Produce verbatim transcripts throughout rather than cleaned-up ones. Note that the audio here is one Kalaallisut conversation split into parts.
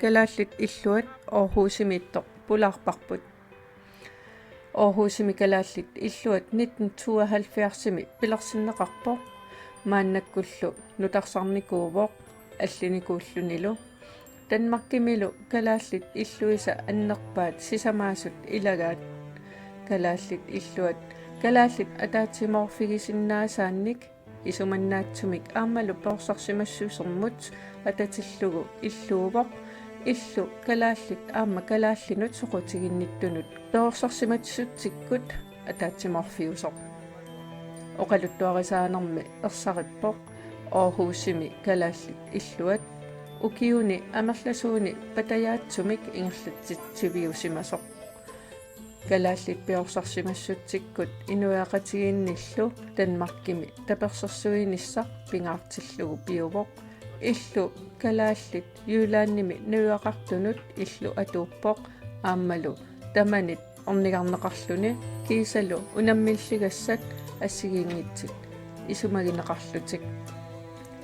Kalaallit illuat Aarhusimiittoq pulaarparput. Aarhusimi kalaallit illuat nitten tooghalvfjerdsimi pilersinneqarpoq. Maannakkullu nutarsarnikuuvoq allinikuullunilu. Danmarkimilu kalaallit illuisa annerpaat sisamaasut ilagaat. Kalaallit illuat kalaallit ataatsimoorfigisinnaasaannik isumannaatsumik aammalu perorsarsimassusermut atatillugu illuuvoq. Illu kalaallit aamma kalaallinut soqutiginnittunut perorsarsimassutsikkut ataatsimoorfiusoq. Oqaluttuarisaanermi ersarippoq Aarhusimi kalaallit illuat ukiuni amerlasuuni patajaatsumik ingerlatsitsiviusimasoq. Kalaallit perorsarsimassutsikkut inuiaqatigiinnillu Danmarkimi tapersersuinissaq pingaartillugu piuvoq. Illu kalaallit Jyllandimi najugaqartunut illu atuuppoq aammalu tamanit ornigarneqarluni kiisalu unammilligassat assigiinngitsut isumagineqarlutik.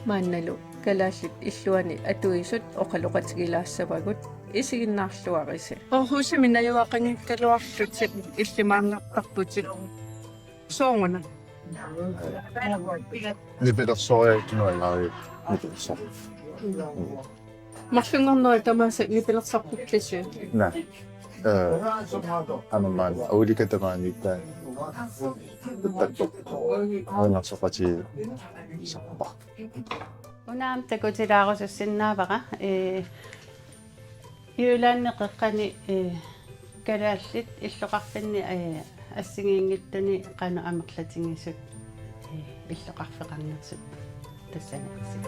Maannalu kalaallit illuanni atuisut oqaloqatigilaassavagut, isiginnaarluarisi. Aarhusimi najugaqanngikkaluarlutik illimaannartarputit. Sooruna? Nipilersoriarlugu ilaari nipilersoq. Marlunngornerit tamaasa nipilersarput kisianni. Naa. Eh, aamma maani ulika tamaani taanna. Taanna soqatigisarpara. Una aamma takutilaarusussinnaavara, eh, Jyllandimi qeqqani, eh, kalaallit illoqarfinni, eh, assigiinngitsuni qanoq amerlatigisut, eh, illoqarfeqarnersut tassaniipput.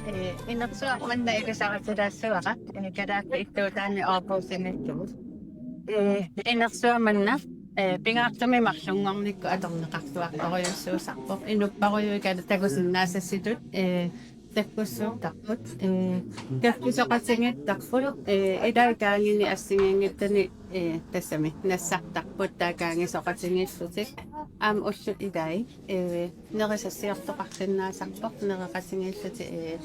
Eh, inersuaq manna ilisaritilaassavara, eh, kalaallit illuutaanni Aarhusimiittugut. Eh, inersuaq manna, eh, pingaartumik marlunngornikkut atorneqartuartorujussuusarpoq. Inupparujuit kal-, takusinnaasassitut, eh, takkussuuttarput, eh, takkusoqatigiittarput, eh, ilai kaangini assigiinngitsuni, eh, tassami nassartarput taava kaangisoqatigiillutik. Aamma ullut ilai, eh, nerisassiortoqarsinnaasarpoq, nereqatigiillutik, eh,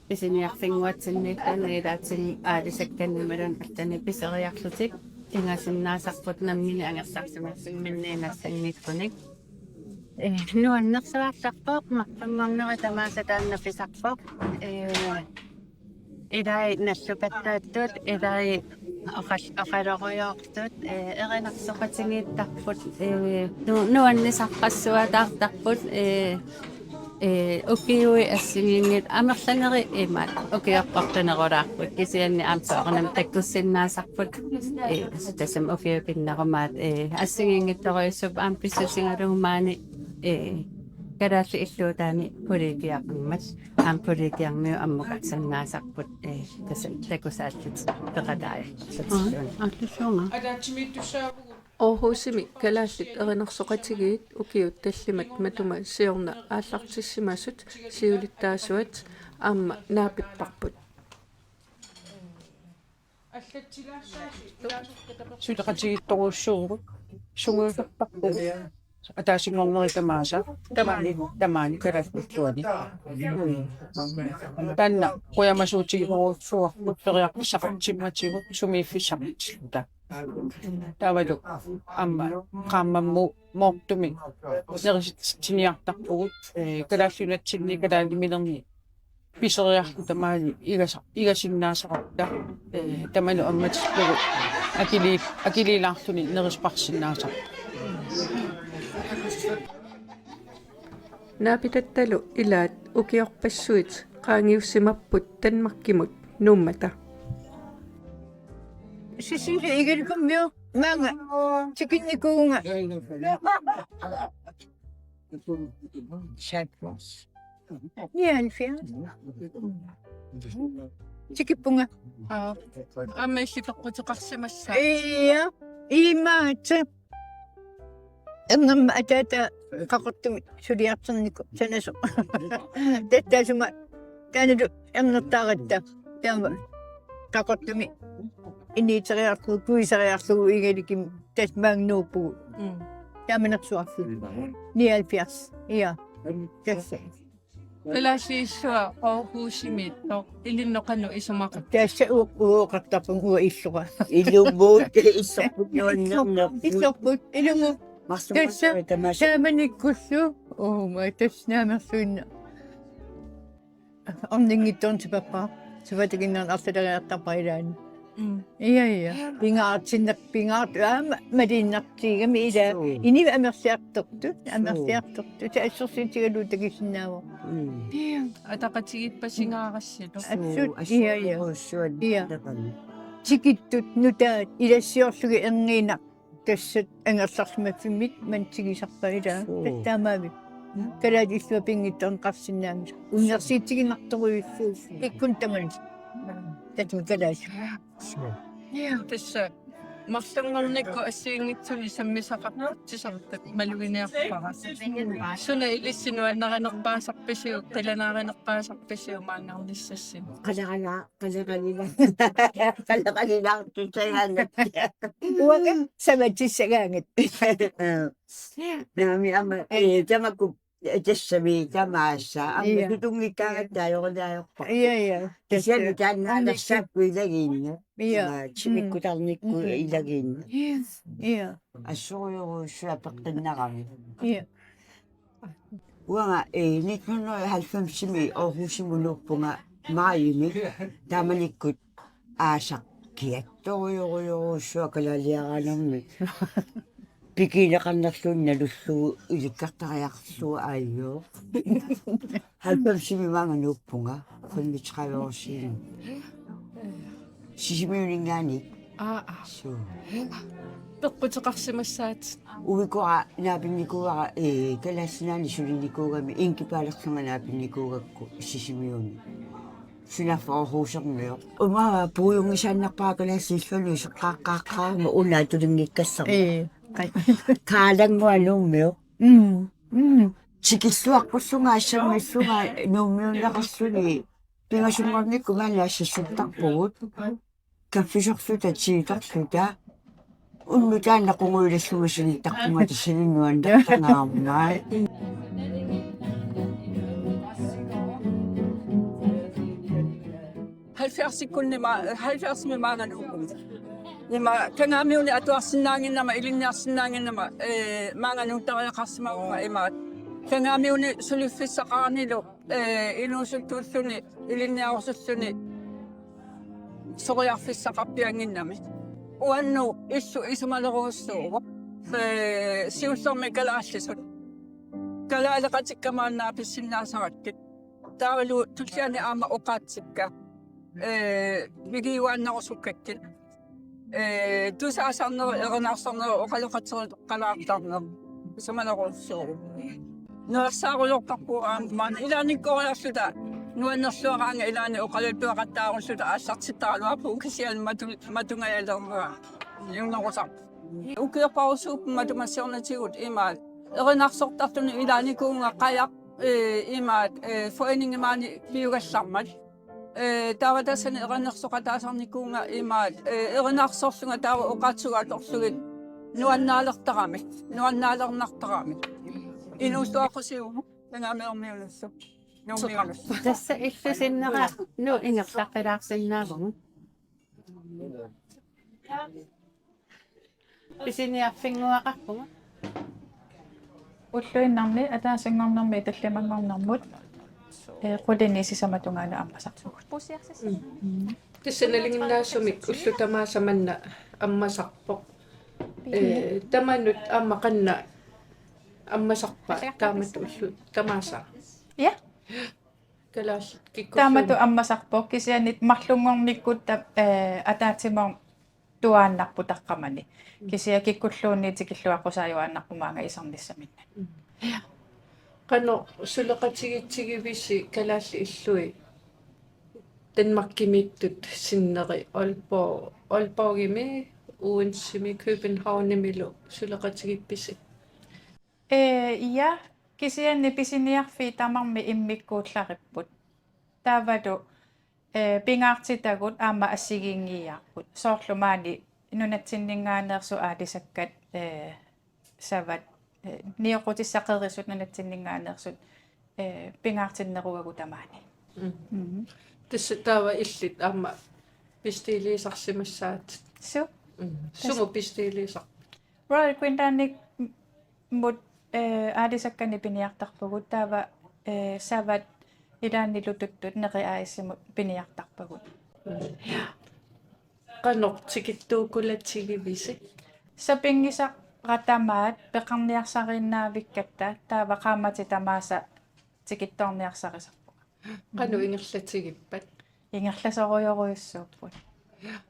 pisiniarfinnguatsinniittut ilaatigut aalisakkannik imaluunniit allanik piseriarlutik ingasinnaasarput nammineq angersarsimassummik nassanngikkunik. Eh, nuannersuartarpoq, marlunngornerit tamaasa taanna pisarpoq. Eh, ilai nallukattaattut, ilai oqal-, oqalorujoortut, eh, erinarsoqatigiittarput, eh, nu-, nuannisarpassuataartarput, eh, eh, ukiui assigiinngitsut amerlanerit imaat ukiorpassuarnerulaarput kisianni aamma soorunami takkussinnaasarput, eh, tassami ukiukinnerumaat, eh, assigiinngitsorujussuupput aamma pissutigalugu maani, eh, kalaallit illuutaanni kollegiaqarmat aamma kollegiarmiut ammukassannaasarput, eh, tassami takusaallutik peqataajallatilluunniit. Aa, allusuunga. Aarhusimi kalaallit erinarsoqatigiit ukiut tallimat matuma siorna aallartissimasut siulittaasuat aamma naapittarput. Suleqatigiittorujussuuvugut, sungiusartarpugut, ataasinngornerit tamaasa, tamaani, tamaani kalaallit illuanni. Taanna qujamasuutigisorujussuuarput periarfissaqartimmatigut sumiiffissaqartilluta. Taavalu aamma qaammammut moortumik nerisitsiniartarpugut, eh, Kalaallit Nunatsinni kalaalliminerni piseriarluta maani igasa-, igasinnaasaqarluta, eh, tamanut ammatillugu akili-, akiliilaarluni nerisorpassinnaasarput. Naapitattalu ilaat ukiorpassuit qaangiussimapput Danmarkimut Nuummata. Cecilie Egelkummiu maanga tikinnikuuvunga. Nioghalvfjerds. Tikippunga. Aa. Aamma illit peqquteqarsimassaat. Ia, imaattoq. Ernerma ataata Qaqortumi suliartornikoq sanasoq. Tattaasuma taannalu ernertaaratta. Taama Qaqortumi inuuseriarlugu, kuiseriarlugu ingalikimi tassa maanga nuuppugut. Mm. Taamanersuarput. Nioghalvfjerds. Ia. Tassa. Kalaallisut Aarhusimiittoq ilinnut qanoq isumaqarpa? Tassa u-, uoqartarpunga uanga illoqarpoq. Ilumut, illorput nuannernerput. Illorput, ilumut. Marluk tassa, tamaasa. Taamanikkullu. Oh, ma tassa naamerluinnaq. Orninngitsoornitsinni pappaa. Sapaatip akunnerani arlaleriartarpara ilaanni. Mm. Ia, ia. Pingaartinneq, pingaart-, aamma malunnartigami ilaa. Suu. Inuit amerliartortut, suu, amerliartortut. Tassa assersuutigalugu takusinnaavoq. Mm. Ataqatigiippasingaarassilu. Suu, assut, ia, ia. Assorujussuaq. Ia. Takanna. Tikittut nutaat ilassiorlugit erniinnaq. Tassa angerlarsimaffimmit manna tigusarpaa ilaa. Suu. Tassa taamaavik. Kalaallit illuat pinngitsoorneqarsinnaanngillat. Unnersiitsiginnartorujussuuvoq. Ikkuni tamanit. Tassami kalaallit. Suu. Tassa marlunngornikkut assigiinngitsunik sammisaqartitsisartut maluginiarpara. Suna ilissi nuannarinerpaasarpisiuk, qilanaarinerpaasarpisiuk maanngarnissassinnik? Qala, qala. Qaleqalila-, qaleqalilaartussagaannatta. Uanga samatissagaangat. Naami aamma, eh, tamakku, eh, tassami tamaasa. Aamma, ia, tutunngikkaangatta ajorujussuaq. Ia, ia. Kisianni tassa. Taanna anni tassaapput ilagiinnaq. Ia. Aamma, mm, timikkutarnikkut, mm, mm, ilagiinnaq. Ia. Assorujussuaq peqqinnarami. Ia. Uanga, eh, nitten hundrede og halvfemsimi Aarhusimut nuuppunga maajimi taamanikkut aasaq kiattorujorujorujussuaq kalaaliaraanermi. Pikiineqarnerluunniit nalullugu ilikkartariaqarlugu aajuu. Halvfemsimi maanga nuuppunga, femogtredive år siden. Sisimiuninngaanniit. Aa, aa. Suu. Peqquteqarsimassaatit. Uikua naapinnikuuara, eh, kalaallit sinaani sulinikuugami, inkipaalerlunga naapinnikuugakku Sisimiuni. Sunaaffa Aarhusermioq. Uanga puigunngisaannarpara kalaallit illuanni iseqqaaqqaaqqaarama una tulinngikkassaaq. Ee. Kaalannguaq Nuummiut. Mm. Mm. Tikilluaqqullunga assammillunga Nuummiunneqarluni. Pingasunngornikkut maani assassuttarpugut. Kaffisorluta, tiitorluta. Unnuk taanna qungujulallunga sinittarpunga tassani nuannertagaarmai. Halvfjerdsikkunni ma-, halvfjerdsimi maanga nuuppunga. Ima Kangaamiuni atuarsinnaannginnama, ilinniarsinnaannginnama, eh, maanga nuuttariaqarsimavunga imaat. Kangaamiuni suliffissaqaranilu, eh, inuusuttuulluni, ilinniarusulluni, soriarfissaqarpiannginnami. Uannut illu isumalerujussuuvoq. Eh, siullermik kalaallisut. Kalaaleqatikka maanna pissinnaasarakkit. Taavalu tulliani aamma oqaatsikka. Eh, pigiuaannarusukkakkit. Eh, tusaasarneq, erinarsorneq, oqaloqateqalaartarneq. Isumalerujussuuvoq. Nuersaarujoortarpugut aamma maani. Ilaannikkooriarluta nuannerluaraangat ilaanni oqaluttuaqattaarulluta aallartittaraluarpugut kisianni matu-, matungajalernera. Junnerusarpoq. Ukiorparusuupput matuma siornatigut imaat. Erinarsortarluni ilaanikuuvunga qajaq, eh, imaat, eh, foreningi maani piugallarmat. Eh, taava tassani erinarsoqataasarnikuuvunga imaat, eh, erinarsorlunga taava oqaatsugut atorlugit nuannaalertaramik, nuannaalernartaramik. Inuussuaqqusiuvoq, Kangaamiormiunullu. Nuummiunullu. Tassa illusinnera, nu ingerlaqqilaarsinnaavugut. Pisiniarfinnguaqarpugut. Ulluinnarni ataasinngornermi tallimanngornermut, eh, qulinik sisamat tungaanut ammasarpugut. Tassa nalinginnaasumik ullut tamaasa manna ammasarpoq. Eh, tamanut aamma qanoq ammasarpa taamatut ullut tamaasa? Ja. Kalaallit kikkut. Taamatut ammasarpoq kisianni marlunngornikkut ta-, eh, ataatsimoortuaannarpoq taqqamani. Mm. Kisianni kikkulluunniit tikilluaqqusaajuaannarpoq maanga isernissaminnik. Mm. Ja. Qanoq suleqatigiitsigivisi kalaallit illui Danmarkimiittut sinneri? Aalborg, Aalborgimi, Odensemi, Københavnimilu suleqatigiippisi? Ee, ja, kisianni pisiniarfiit tamarmik immikkuullaripput. Taavalu ee, pingaartitagut aamma assigiinngiiaarput. Soorlu maani nunatsinninngaanneersut aalisakkat, ee, savat, ee, nioqqutissat qerisut nunatsinninngaanneersut, ee, pingaartinneruagut tamaani. Mm. Mhm. Tassa taava illit aamma bestiliisarsimassaatit. Suu. Mm. Tassa. Sumut bestiliisarpit? Royal Greenlandimut, ee, aalisakkanik piniartarpugut, taava, ee, savat ilaanni Lututtut Neri A/S-imut piniartarpagut. Qanoq tikittuukkulatigivisi? Sapinngisara tamaat peqarniarsariinnaavikkatta, taava qaammatit tamaasa tikittoorniarsarisarpunga. Qanoq ingerlatigippat? Ingerlasorujorujussuupput.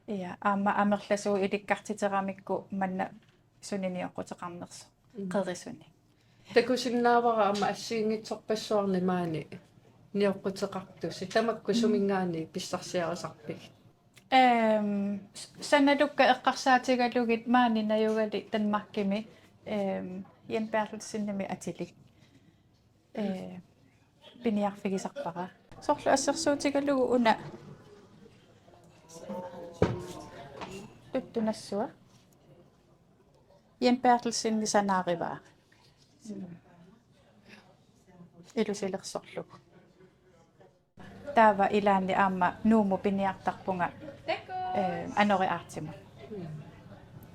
Ja, aamma amerlasuut ilikkartiteramikku manna suni nioqquteqarnersoq. Mm. Qerisunik. Takusinnaavara aamma assigiinngitsorpassuarnik maani nioqquteqartusi. Tamakku Mm. suminngaanniit pissarsiarisarpigit? Ehm, s-, sanalukkat eqqarsaatigalugit maani najugali Danmarkimi, ehm, Jens Berthelsenimi atilik. Ee, piniarfigisarpara. Soorlu assersuutigalugu una tuttunassua. Jens Berthelsenip sanaarivaa. Ilusilersorlugu. Taava ilaanni aamma Nuummut piniartarpunga, ee, Anoori Artimut.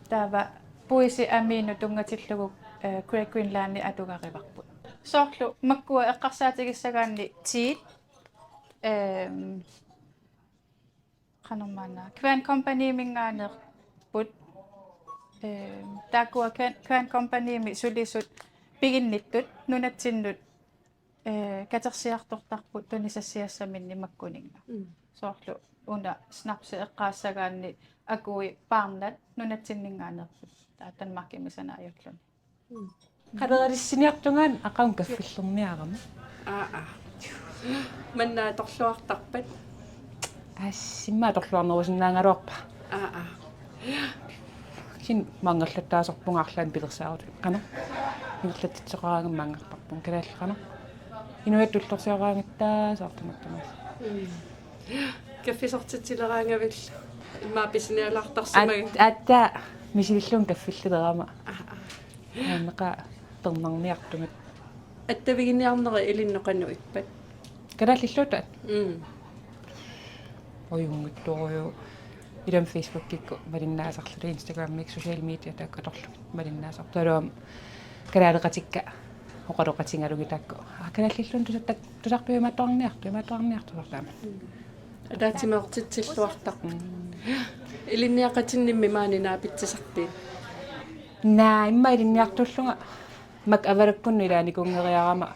Taava puisi amiinut tunngatillugu, ee, Great Greenlandi atugarivarput. Soorlu makkua eqqarsaatigissagaanni Tiit, ehm, qanormaanna, Kværn Company-minngaanneerput, ehm, taakkua Kværn, Kværn Company-mi sulisut piginnittut nunatsinnut ee, katersiartortarput tunisassiassaminnik makkuninnga. Mm. Soorlu una snapsi eqqaassagaanni akui paarnat nunatsinninngaanneersut. Taava Danmarkimi sanaajulluni. Mm. Qaleralissiniartungaani aqagu kaffillerniarama. Aa, aa. Manna atorluartarpat? Aasimma atorluarnerusinnaagaluarpara. Aa, aa. Kisianni maangerlattaasorpunga arlaannik pilersaarut. Qanoq? Ingerlatsisoqaraangamik maangertarpunga kalaallit qanoq? Inuiattut ullorsioraangatta soorlu tamatuma. Mm. Kaffisortitsileraangavillu. Immaqa pisinialaartarsimagit. At-, aatsaat misilillugu kaffillilerama. Aa, aa. Aamma qaa pernarniartugut. Attaviginniarneri ilinnut qanoq ippat? Kalaallilluutaat? Mm. Ajunngitsorujuk. Ilami Facebookikkut malinnaasarluta, Instagramikkut, social media taakku atorlugit malinnaasarput. Taavalu aamma kalaaleqatikka oqaloqatigalugit taakku. Aa, kalaallilluunniit tusartak-, tusarpiuk imaattoqarniartoq, imaattoqarniartoq soorlu aamma. Mm. Ataatsimoortitsilluartarput. Mm. Ilinniaqatinnimmi maani naapitsisarpit? Naa, immaqa ilinniartuullunga Mac Avallac-innut ilaanikuunngeriarama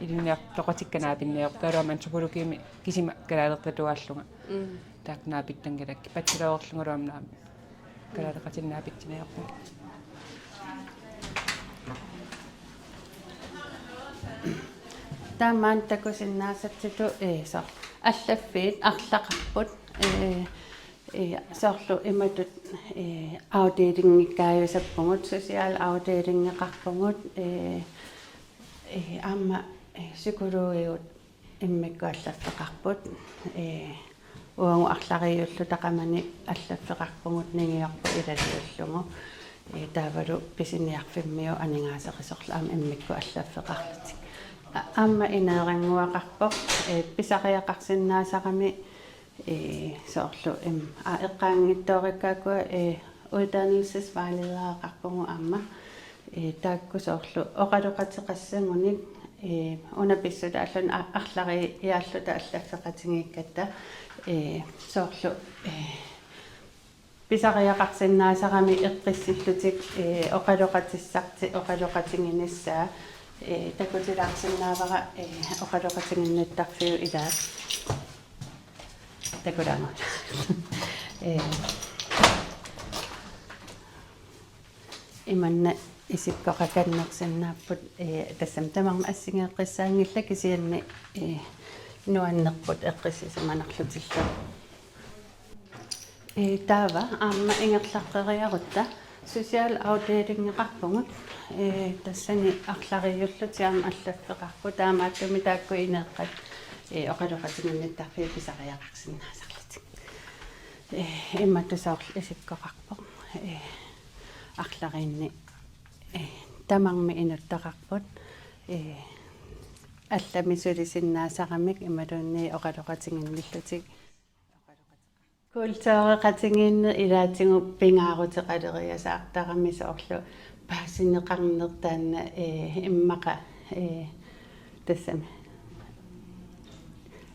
ilinniartoqatikka naapinniarput. Taavalu aamma antropologimi kisima kalaaleqatuaallunga. Mm. Taakku naapittanngilakka. Bachelorerlungalu aamma naamik kalaaleqatinik naapitsiniarpunga. Taamaammat takusinnaasatsitut, ee, soorlu allaffiit arlaqarput, ee, ee, soorlu imatut, ee, afdelingikkajusarpugut, social afdelingeqarpugut, ee, ee, aamma, ee, psykologikkut immikkut allaffeqarput, ee, uagut arlariiulluta qamani allaffeqarpugut ningiorput ilaliullugu. Ee, taavalu pisiniarfimmiut aningaaserisorlu aamma immikkut allaffeqarlutik. A-, aamma ineerannguaqarpoq, ee, pisariaqarsinnaasarami, ee, soorlu, em, aa, eqqaanngitsoorikka ukua, ee, uddannelsesvejledereqarpugut aamma. Ee, taakku soorlu oqaloqateqassagunik, ee, una pissutaalluni a-, arlariiaalluta allaffeqatigiikkatta, ee, soorlu, ee, pisariaqarsinnaasarami eqqissillutik, ee, oqaloqatissartik oqaloqatiginissaa, ee, takutilaarsinnaavara, ee, oqaloqatiginnittarfiup ilaa. Takulaangut. Ee, imanna isikkoqakannersinnaapput, ee, tassami tamarmik assigeeqqissaanngillat kisianni, ee, nuannerput eqqissisimanarlutillu. Ee, taava aamma ingerlaqqeriarutta socialafdelingeqarpugut, ee, tassani arlariullutik aamma allaffeqarput, taamaattumik taakku ineeqqat, ee, oqaloqatiginnittarfiit pisariaqarsinnaasarlutik. Ee, imatut soorlu isikkoqarpoq. Ee, arlariinni, ee, tamarmik inuttaqarput. Ee, allamik sulisinnaasarami imaluunniit oqaloqatiginnillutik. Kultureqatigiinneq ilaatigut pingaaruteqaleriasaartarami soorlu paasineqarneq taanna, ee, immaqa, ee, tassami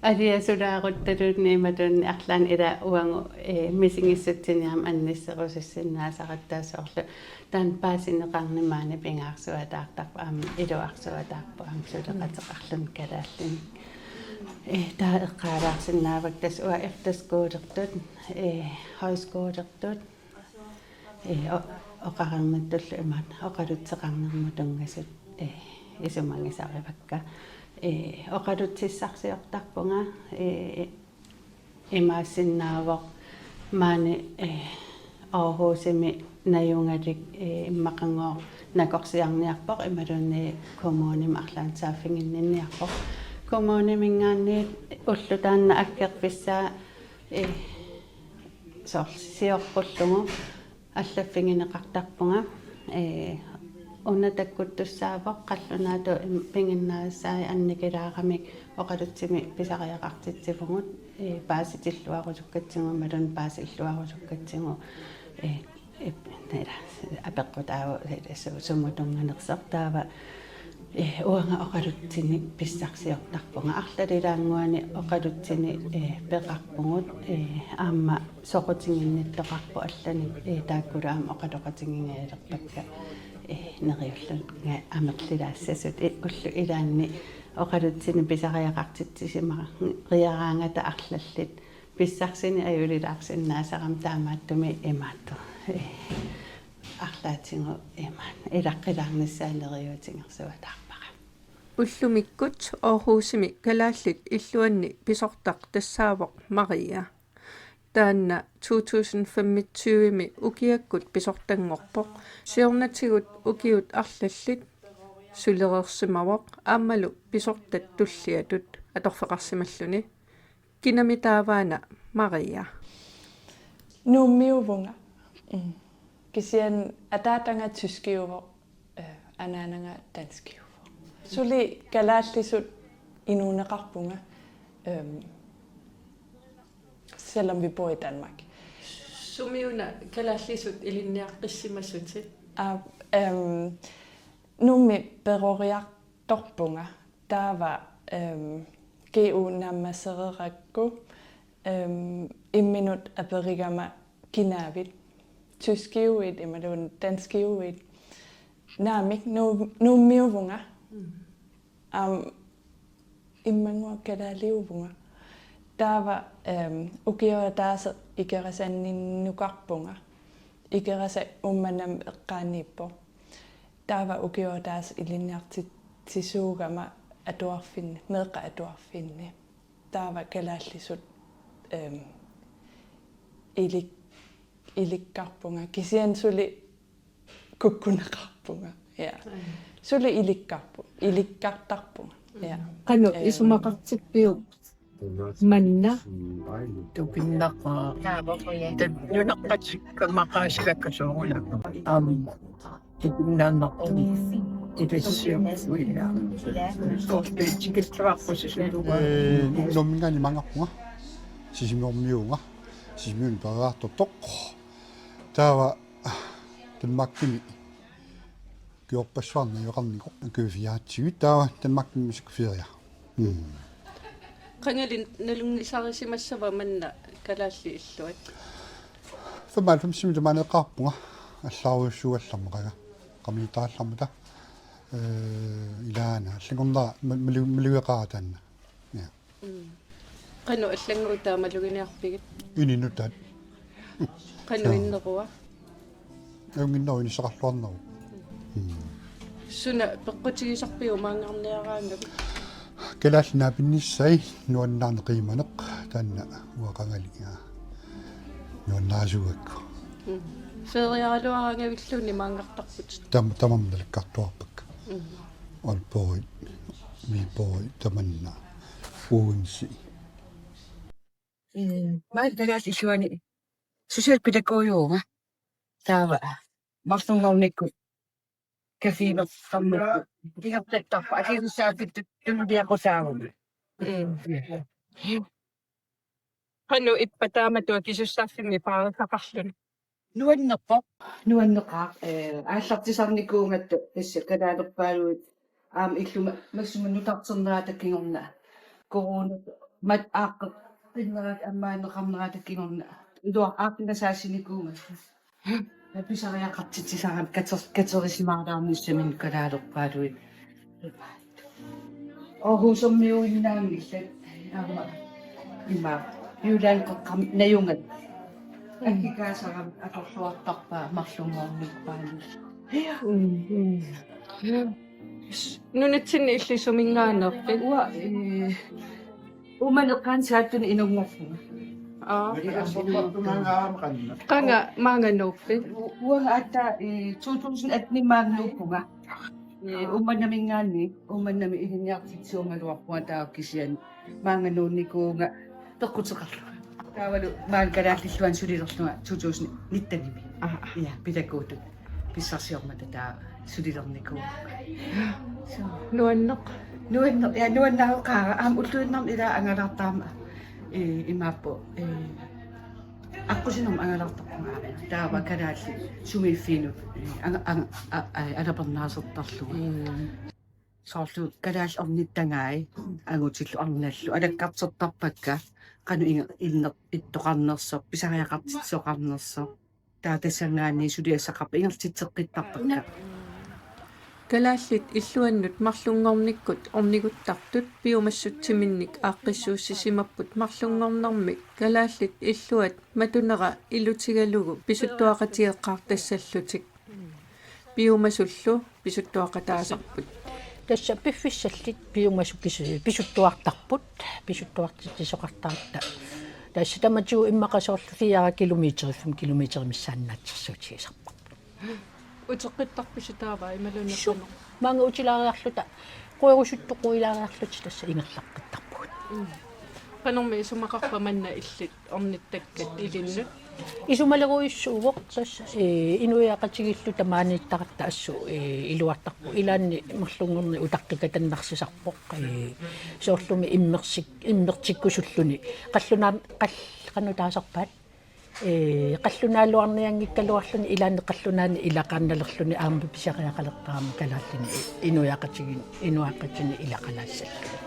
aliasulaaruttaluni imaluunniit arlaannik ila uagut, ee, misigissutsini aamma annisserusussinnaasaratta soorlu taanna paasineqarneq maani pingaarsuataartarpoq aamma iluarsuataarpoq aamma suleqateqarluni kalaallinik. Ee, taava eqqaalaarsinnaavakka tassa uanga efterskolertut, ee, højskolertut, ee, o-, oqarnittullu imaat oqalutseqarnermut tunngasut, ee, isumagisarivakka. Ee, oqalutsissarsiortarpunga, ee, imaassinnaavoq maani, ee, Aarhusimi najugalik, ee, immaqanngooq nakorsiarniarpoq imaluunniit kommunimi arlaannik saaffiginninniarpoq. Kommuniminngaanniit ulloq taanna akkerfissaa, ee, soorlu siorpullugu allaffigineqartarpunga, ee, una takkuttussaavoq qallunaatut im-, piginnaasai annikilaaramik oqalutsimi pisariaqartitsivugut, ee, paasitilluarusukkatsigu imaluunniit paasilluarusukkatsigu, ee, ip-, nila, apeqqutaavoq, ee, su-, sumut tunnganersoq taava, ee, uanga oqalutsinik pissarsiortarpunga arlalilaannguani oqalutsinik, ee, peqarpugut, ee, aamma soqutiginnittoqarpoq allanik, ee, taakkulu aamma oqaloqatigigajalerpakka, ee, neriullunga amerlilaassasut, ee, ullut ilaanni oqalutsinik pisariaqartitsisimariaraangata arlallit pissarsineq ajulilaarsinnaasarami taamaattumik imaattoq, ee, arlaatigut imaat ilaqqilaarnissaa neriuutigersuataarpara. Ullumikkut Aarhusimi kalaallit illuanni pisortaq tassaavoq Maria. Taanna to tusind femogtyve-mi ukiakkut pisortanngorpoq. Siornatigut ukiut arlallit sulereersimavoq aammalu pisortat tulliatut atorfeqarsimalluni. Kinami taavaana Maria? Nuummiuvunga. Mm. Kisianni ataataga tyskiuvoq, øh, anaanaga danskiuvoq. Suli kalaallisut inuuneqarpunga, øhm, selvom vi bor i Danmark. Sumiuna kalaallisut ilinniaqqissimassutit? Aa, øhm, Nuummi peroriartorpunga. Taava, øhm, G U naammassereerakku, øhm, imminut aperigama kinaavit, tyskiuit imaluunniit danskiuit. Naamik, Nuu-, Nuummiuvunga. Mm. Aamma immannguaq kalaaliuvunga. Taava, øhm, ukioq ataaseq Ikerasanninnukarpunga. Ikerasaq Uummannamut eqqaaniippoq. Taava ukioq ataaseq ilinniartitsisuugama atuarfinni, meeqqat atuarfinni. Taava kalaallisut, øhm, ilik-, ilikkarpunga. Kisianni suli kukkuneqarpunga. Ja. Suli ilikkarpu-, ilikkartarpunga. Ja. Qanoq, øh, isumaqartippiuk manna? Tupinnaqaaq. Tat-, nunaqqatikka maqaasivakka soorunami. Aamma. Tupinnaqaaq. Ilissiorsuina. Soorlu tikilluarpusi suluga. Ee, Nuumminngaanniit maanngarpunga. Sisimiormiuuvunga. Sisimiuni peroriartortoq. Taava Danmarkimi ukiorpassuarni najugaqarnikoq, ukiut fireogtyve, taava Danmarkimi isikkoq ferie. Mm. Qangali nalunngisarisimassava manna kalaallit illuat? Femoghalvfemsimi tamaani eqqaarpunga, allaarujussuugallarmat qanga, qaminiittarallarmata. Ee, ilaana, allanngornera ma-, malu-, malugeqaara taanna. Ja. Mm. Qanoq allanngortut taama maluginiarpigit? Ininut taat. Qanoq innerua? Ajunnginneruvoq, inissaqarluarneruvoq. Suna peqqutigisarpiuk maanngarniaraangavit? Kalaallit naapinnissai nuannaarneq qiimaneq taanna uanga qangali nuannaarsuugakku. Mm. Feriaraluaraangavilluunniit maanngartarputit? Tam-, tamarmik nalakkartuarpakka. Mm. Aalborg, Viborg, tamanna, Odense. Ee, maani kalaallit illuanni socialpædagogiuunga. Taava marlunngornikkut caféertarmut ingerlattarput akisussaaffittunut tunuliaqutaaguma. Mm. Qanoq ippa taamatut akisussaaffimmik paarissaqarluni? Nuannerpoq, nuanneqaaq, ee, aallartisarnikuugatta tassa kalaalerpaaluit aamma illuma massuma nutarternerata kingorna. Corona mat aaqqeqqinnerata ammaanneqarnerata kingorna. Ilua aaqqinnasaassinikuugatta. Pisariaqartitsisarami kater-, katerisimaalaarnissaminnik kalaalerpaaluit. Aarhuusermiuinnaanngillat. Aamma ima Jylland qeqqami najugakku. Akkikaasarami atorluartarpaa marlunngornerpaani. Mm, mm. Nunatsinni illit suminngaanneerpit? Uanga, ee, Uummannaq eqqaani Saattuni inunngorpunga. Aa. Qanga maanga nuuppit? U-, uanga aatsaat, ee, to tusind atten maanga nuuppunga. Ee, Uummannaminngaanniit, Uummannami ilinniartitsiugaluarpunga taava kisianni maanga nuunnikuuvunga peqquteqarlunga. Taavalu maani kalaallit illuanni sulilerlunga to tusind nittenimi. Aa. Ja, pædagogitut pissarsiormata taava sulilernikuuara. Nuanneq. Nuanneq, ja, nuannareqaara aamma ulluinnarni ilaa angalaartarama, ee, imaappoq, ee, aqqusinermut angalaartarpunga aamma. Taava kalaallit sumiiffiinut, ee, anga-, anga-, a-, a-, alapernaasertarlugu. Mm. Soorlu kalaallit ornittagai angutillu arnallu alakkartertarpakka qanoq inge-, inner-, ittoqarnersoq, pisariaqartitsisoqarnersoq. Taava tassanngaanniit suliassaqarput ingerlatitseqqittarpakka. Kalaallit illuannut marlunngornikkut orniguttartut piumassutsiminnik aaqqissuussisimapput marlunngornermi kalaallit illuat matunera ilutigalugu pisuttuaqatigeqqaartassallutik. Piumasullu pisuttuaqataasarput. Tassa piffissallit piumasut pis-, pisuttuartarput, pisuttuartitsisoqartaratta. Tassa tamatigut immaqa soorlu fire kilometer, fem kilometer missaannaatsersuutigisarparput. Uteqqittarpisi taava imaluunniit? Suu. Qanoq? Maanga utilaariarluta, querusuttoq quilaariarluta tassa ingerlaqqittarpugut. Mm. Qanormi isumaqarpa manna illit ornittakkat ilinnut? Isumalerujussuuvoq tassa, ee, inuiaqatigiillu tamaaniittaratta assut, ee, iluartarpoq. Ilaanni marlunngorneq utaqqikatannarsisarpoq. Ee, soorlumi immersik-, immertikkusulluni. Qallunaa-, qall-, qanoq taasarpaat? Ee, qallunaaluarnianngikkaluarluni ilaanni qallunaani ilaqaannalerluni aamma pisariaqalertarami kalaallini inuiaqatigiinni, inuiaqatigiinni ilaqalaassalluni.